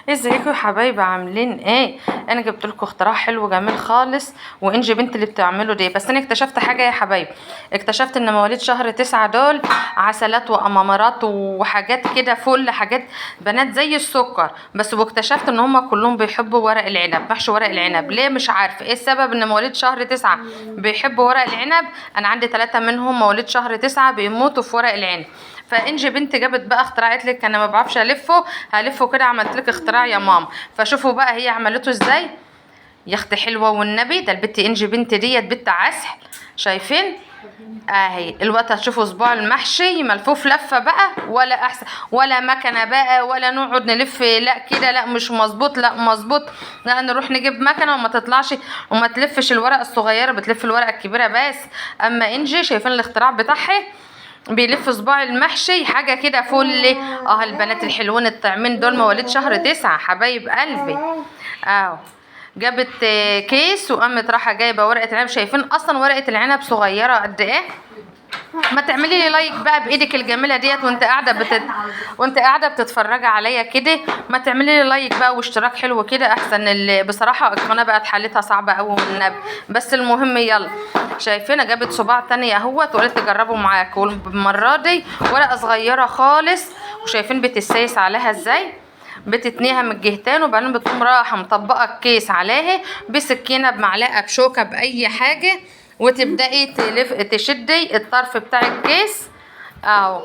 ازيكم يا حبايبي؟ عاملين ايه؟ انا جبت لكم اختراع حلو جميل خالص، وانجي بنت اللي بتعمله دي. بس انا اكتشفت حاجة يا حبايبي، اكتشفت ان مواليد شهر 9 دول عسلات وقمامرات وحاجات كده فل، حاجات بنات زي السكر بس. واكتشفت ان هم كلهم بيحبوا ورق العنب، محشي ورق العنب. ليه؟ مش عارفه ايه السبب ان مواليد شهر 9 بيحبوا ورق العنب. انا عندي 3 منهم مواليد شهر 9 بيموتوا في ورق العنب. فانجي بنت جابت بقى اختراع، قالت لك انا ما بعرفش الفه، هلفه كده، عملت لك اختراع يا ماما. فشوفوا بقى هي عملته ازاي. يا اختي حلوة والنبي، ده البت انجي بنت ديت بنت عسل. شايفين اهي الوقت؟ هتشوفوا صباع المحشي ملفوف لفه بقى، ولا احسن ولا مكنه بقى، ولا نقعد نلف لا كده لا مش مظبوط لا مظبوط، لا نروح نجيب مكنه وما تطلعش وما تلفش الورقة الصغيرة، بتلف الورقة الكبيرة بس. اما انجي شايفين الاختراع بتاعها، بيلف صباع المحشي حاجة كده فل. البنات الحلوين الطعمين دول مواليد شهر 9 حبايب قلبي. اهو جابت كيس وقامت رايحة جايبه ورقة عنب. شايفين اصلا ورقة العنب صغيرة قد ايه؟ ما تعملي لي like بقى بايدك الجميلة ديت وانت قاعدة بتتفرجي عليا كده، ما تعملي لي like بقى واشتراك حلو كده احسن. بصراحة القناة بقت حالتها صعبة قوي والنبي، بس المهم يلا. شايفينها جابت صباع تاني اهوت وقالت تجربه معاك، والمرة دي ورقة صغيرة خالص. وشايفين بتسيس عليها ازاي، بتتنيها من الجهتين وبعدين بتقوم رايحة مطبقه الكيس عليها بسكينة بمعلقه بشوكة باي حاجة، وتبداي تلف تشدي الطرف بتاع الكيس اهو،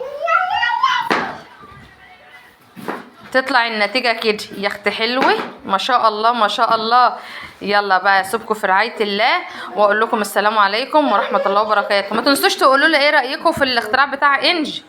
تطلع النتيجة كده يا اختي حلوة ما شاء الله ما شاء الله. يلا بقى اسيبكم في رعاية الله واقول لكم السلام عليكم ورحمة الله وبركاته. ما تنسوش تقولوا لي ايه رايكم في الاختراع بتاع انجي.